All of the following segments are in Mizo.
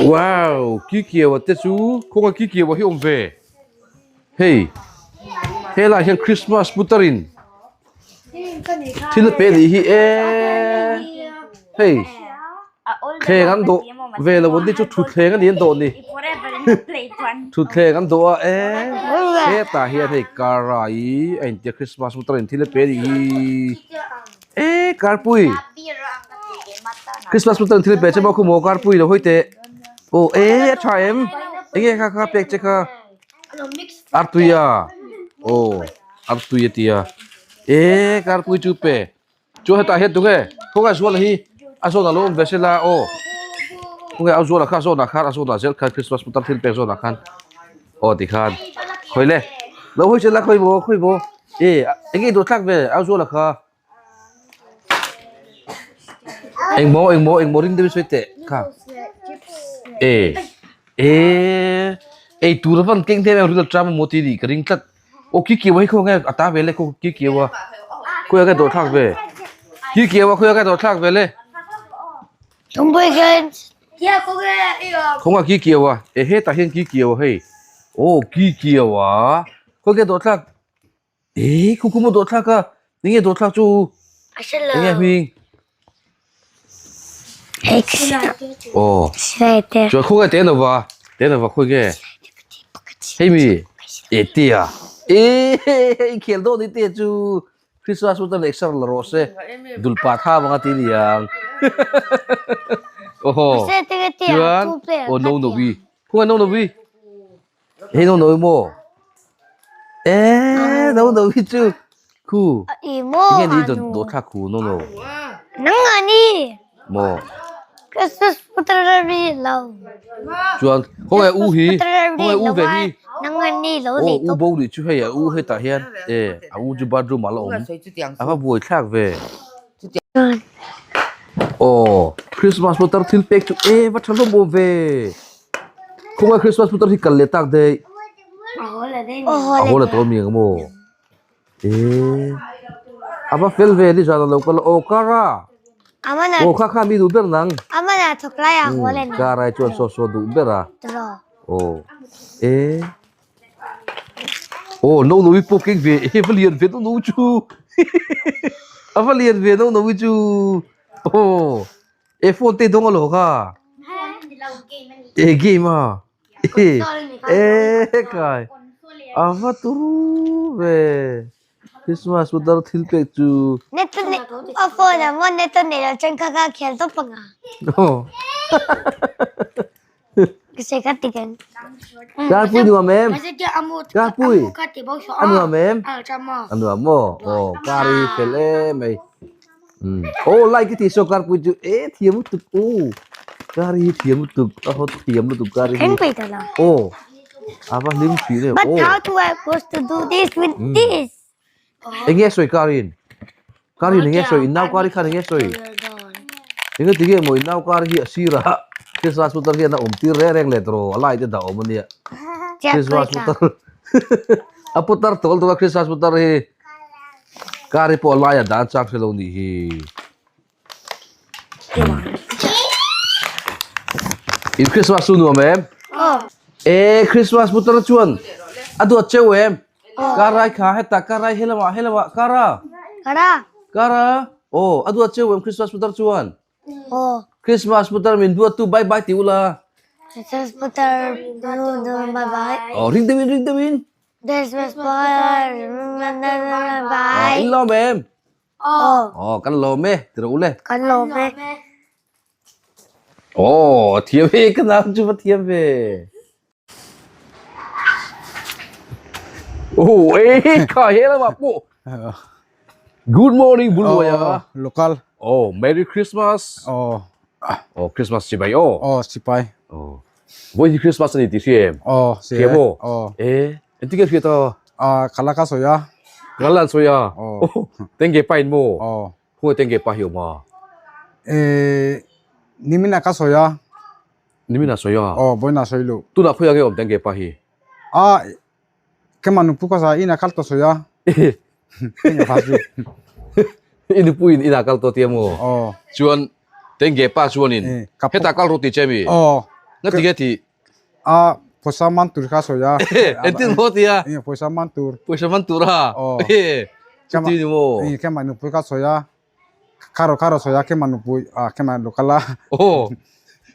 Wow kikiawa te chu khawnga kikiawa hi awm ve hei helaiah hian Christmas putar in thil a pe nih hi eee hei thleng an dawh ve lo an ni chu thutthleng a ni an dawh ni thutthleng an dawh a eee hetah hian hei karai a intia Christmas putar in thil a pe nih hi. E karpui Christmas putar thil pe che maw khu maw karpui lo hawi teh aw e a tha em enge kha kha pek che kha artui a aw artui a tia e karpui chu pe chuan hetah hian tunge khawngaih zuala hi a zawn alo awm ve sela aw khawngaih a zuala kha a zawnah khan a zawnah zel khan Christmas putar thil pek zawnah khan aw tikhan khawi le lo hawi sela khawi maw khawi maw. E enge dawh thlak ve au zuala kha engmaw engmaw engmaw ring deuhin sawi teh kha e e ei tur avan keng em em ril tram emaw tih nih ka ring tlat aw ki kiau hi khawnge a ta ve le ki kiau a khawi ah nge dawh thlak ve ki kiau a khawi ah nge dawh thlak ve le khawnga ki kiau a e hetah hian ki kiau a hei aw ki kiau a. Khawi nge dawhthlak? Ee khu khu maw dawhthlak a? Eng nge dawhthlak chu? Eng nge hming? Aw chuan khawi nge te lova? Te lova khawi nge? Hei mi e te a ee hei khel dawn ni te chu Christmas chu tan exer la rawh se dulpa tha vanga ti niang aw chuan aw no no wi khawi nge no no wi? Hei no no maw? Eh no no hi chu khu enge ni do do thla khu no no. Nang ani. Maw. Christmas putar ri lo. Chuan khawnge u hi khawnge u ve hi. Nang ani lo ni to. U bo ni chu hei a u hetah hian e a u chu bathroom ah la awm. A va buai thlak ve. Aw Christmas putar thil pek chu e va tha hlawm awm ve. Khawngaih Christmas putar hi kal leh tak daih. A haw la tawh mi ang maw? Eee a va fel ve nizan a lo kal a aw Kara aw kha kha mi duh ber nang Kara hi chuan saw saw duh ber a aw ee aw no no hi pawh keng ve e va lian ve no no chu a va lian ve no no hi chu aw. E phone te dawng alo kha. E game a. E e kai. Ava turu ve. Christmas putar thil pek chu. Net ne a phone a mo net ne lo chen kha kha khel to panga. Oh. Se ka ti kan. Karpui nuam em? Karpui. A nuam em? A nuam maw? Oh, kari fel em mai. Oh, like i tih saw karpui chu e thiam lutuk u. Kari hi thiam lutuk, a hawt thiam lutuk kari hi. Oh, a va hlim thin e. But how do I supposed to do this with this? Enge sawi karin? Karin enge sawi? Innau kari khan enge sawi? Enge tige maw innau kari hi a sirah Christmas putar hian a awm tir reng reng leh tawh a lai te dah awm ania. Christmas putar a putar tawl tawh a Christmas putar hi kari pawh a lai a dan chak hrelo nih hi. In Christmas chu nuam em? E Christmas putar chuan a duat cheu em? Karai kha heta karai helama helama kara. Kara. Kara. Oh a duat cheu em Christmas putar chuan? Oh. Christmas putar min duat tu bye bye ti ula. Christmas putar bye bye. Oh ring deuhin ring deuhin. Christmas putar bye bye. In lawm em? Aw. Aw kan lawm e ti rawh u le. Kan lawm e. Aw a thiam e ka nau chu va thiam ve. Oh e kha he lamah pawh. Good morning Bulluai a. Local. Oh Merry Christmas. Oh. Oh Christmas chibai aw. Oh sipai. Oh. Vawi hi Christmas a ni tih hria em? Oh hria maw? Oh. E engtin nge hriat a? Ah kala ka sawi a. Kala an sawi a? Oh. Tengge pa in maw? Oh. Khawnge tengge pa hi awm a? E nimina ka sawi a. Nimina sawi a? Oh vawiina sawi loh. Tunah khawiah nge awm tengge pa hi? Ah ka manu ka sa ina kal tawh sawi a. Tengge pa chu. I nupuiin ina kal tawh tia maw? Oh. Chuan tengge pa chuanin hetah kal rawh tih che mi? Oh. Nga ti nge ti? A pawisa man tur kha sawi a. Engtin maw ti a? Eng pawisa man tur. Pawisa man tur a? Aw. Chuti ni maw? Eng kema nupui kha sawi a. Kharo kharo sawi a kema nupui a kema lo kal a. Aw.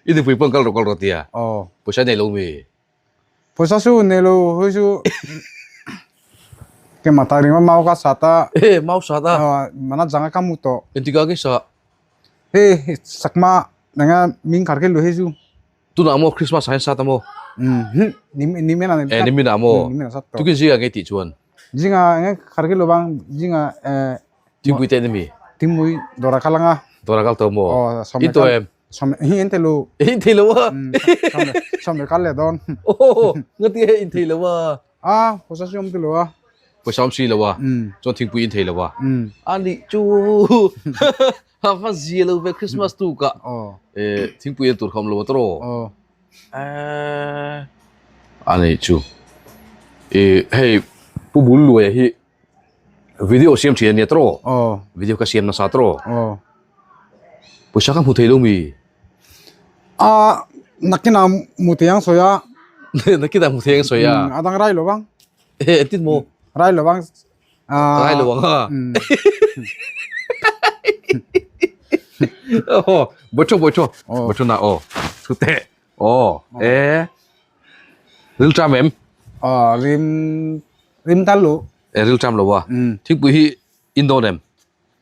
I nupui pawn kal rawh kal rawh ti a? Aw. Pawisa nei lo mi? Pawisa chu nei lo hei chu kema tak ringawt mau ka sat a. E mau sat a? Mana janga ka mu tawh. Engtikah nge sah? Hei sakma nanga ming khar khe lo hei chu. Tunah maw Christmas ah hian sat a maw? Umm nimin ah Eh nimin ah maw? Nimin ah sat tawh. Tukin zingah nge tih chuan? Zingah nge khar khe lo bang zingah eh Thingpui te ni mi? Thingpui dawrah kal anga. Dawrah kal tawh maw? Aw I tawh em? Sawm hi in thei lo. In thei lo a. Sawm leh kal leh dawn. Oh, ngati he in thei lo a. A, pawisa si awm ti lo a. Pawisa awm si lo a. Chuan thingpui in thei lo a. A nih chu. Ha va zia lo ve Christmas tu ka. Eh, thingpui en tur kha awm lo a tawh. Aw. Eh, a nih chu. Eh, hei Pu Bul Luaia hi Video siam thin ania tawh. Aw. Video ka siam nasa tawh. Aw. Pawisa ka hmu thei lo mi? A nakinah hmu thei ang sawi a. Nakinah hmu thei ang sawi a. A dang rai lo vang. E entin maw? Rai lo vang. Rai lo ang a. Aw, bawih thaw bawih thaw. Bawih thaw na aw. Thu teh. Aw, e. Ril ṭam em? Aw, rim rim tal lu. E ril ṭam lo a. Thingpui hi in dawn em?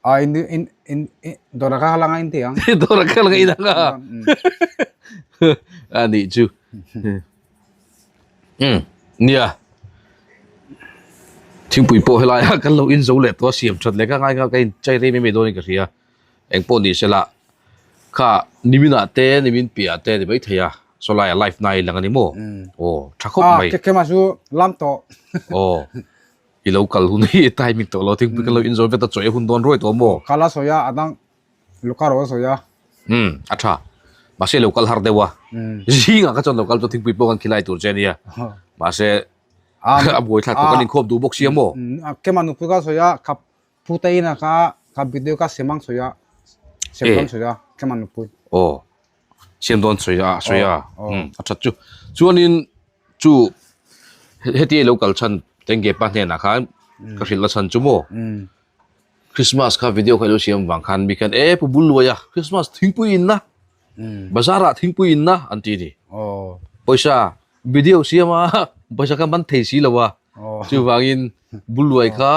Aw, in in in dawrah kha langa in ti ang. Dawrah kha langa in ang a. A nih chu. Um, nia. Thingpui pawh helai a kan lo in zo leh tawh a siam ṭhat leh ka ngai kha ka in chai rei mai mai dawn in ka hria. Eng pawh ni sela kha niminah te nimin piahah te ni maithei a sawlai a live nai lang a ni maw aw tha khawp mai. Aw kema chu lam tawh. Aw i lo kal hun hi timing tawh lo thingpui ka lo inzawn vet a chawi a hun dawn ruai tawh maw. Kal a sawi a a dang luka rawh a sawi a. Umm a tha mahse lo kal har deuh a zingah kha chuan lo kal chu thingpui pawh kan khilai tur che a nia mahse a buaithlak tawh kan inkhawm duh bawk sia maw. Kema nupui ka sawi a khap Pute ina kha ka video ka semang sawi a, sem dawn sawi a, ka man nupui. Aw, sem dawn sawi a, sawi a, um, a that chu. Chuanin chu heti lo kal chhan tenge pa hnenah khan ka hrilh na chhan chu maw. Christmas kha video kha ilo siam vang khan mi khan e pu bul luai a Christmas thingpui in na bazar ah thingpui in na an ti ni. Pawisa video siam a pawisa kha man thei si lo a chuvangin bul luai kha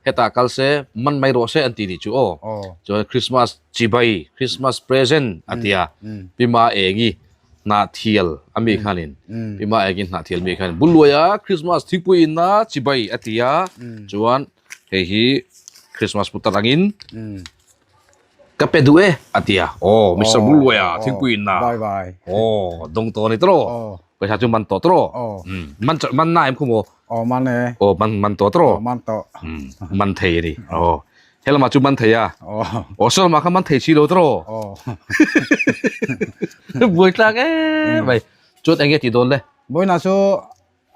Hetah kal se, man mai rawh se an ti nih chu aw. Chuan Christmas chibai, Christmas present a ti a. Pi Ma Engi hnahthial a mi khanin, Pi Ma Engi hnahthial mi khanin Bulluaia Christmas thingpui inna chibai a ti a. Chuan hei hi Christmas putar angin ka pe duh e a ti a. Aw, Mister Bulluaia thingpui inna. Aw, dawng tawh a ni tawh. Pawisa chu man tawh tawh. Man man na em khu maw? Aw man e. Aw man man tawh tawh. Aw man tawh. Man thei a ni. Aw helamah chu man thei a. Aw. Aw salamah kha man thei si lo tawh. Aw. Buai tlak em mai. Chuan eng nge tih dawn le? Bawina chu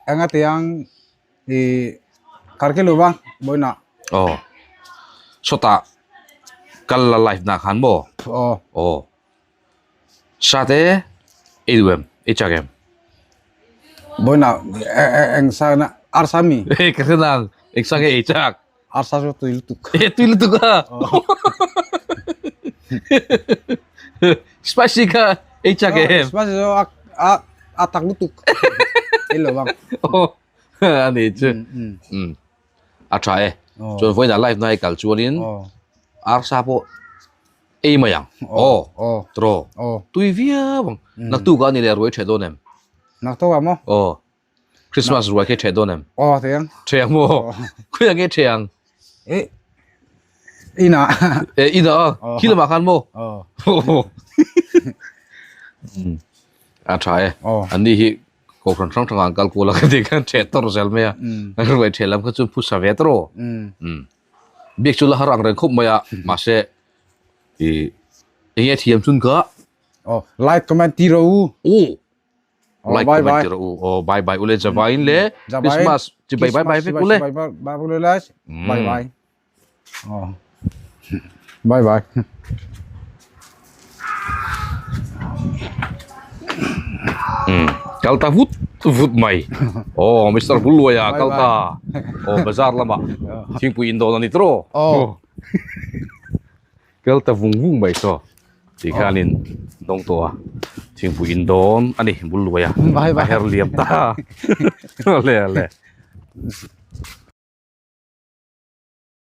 enga tiang i kar ki luva bawina. Aw. Sawtah kal la live na khan maw? Aw. Aw. Sa te ei duh em? Ei chak em? Bawina eng sa na arsa mi? Hei ka hre nang eng sa nge ei chak? Arsa chu tui lutuk. E tui lutuk a. Spicy kha ei chak em? Spicy chu a a a tak lutuk. Ei lo ang. Oh ani chu. A tha e. Chuan vawiinah live na i kal chuanin arsa pawh Ei mai ang. Aw. Aw. Tro. Aw. Tui viau ang. Naktuk a ni leh ruai theh dawn em? Naktuk ah maw? Aw. Christmas ruai khi theh dawn em? Aw theh ang. Theh ang maw? Khawi ang nge theh ang? Eh. Inah. Eh inah a. Khi lamah khan maw? Aw. A tha e. Aw. An ni hi kohhran hrang hrangah an kal kual a ka ti khan theh tawrh zel mai a. Ruai theh lam kha chu phusa ve tawrh. Biak chu la har ang reng khawp mai a, mahse i eng nge thiam chun kha. Oh, like comment ti ro u. U. Like comment ti ro u. Oh, bye bye ule javain le Christmas chi bye bye bye vek ule. Bye bye bye ule la. Bye bye. Oh. Bye bye. Um kal ta vut vut mai aw Mister Bulluaia kal ta aw bazar lamah thingpui in dawn a ni tawh aw kal ta vung vung mai saw tih khanin dawng tawh a thingpui in dawn a ni Bulluaia a her liam ta le le.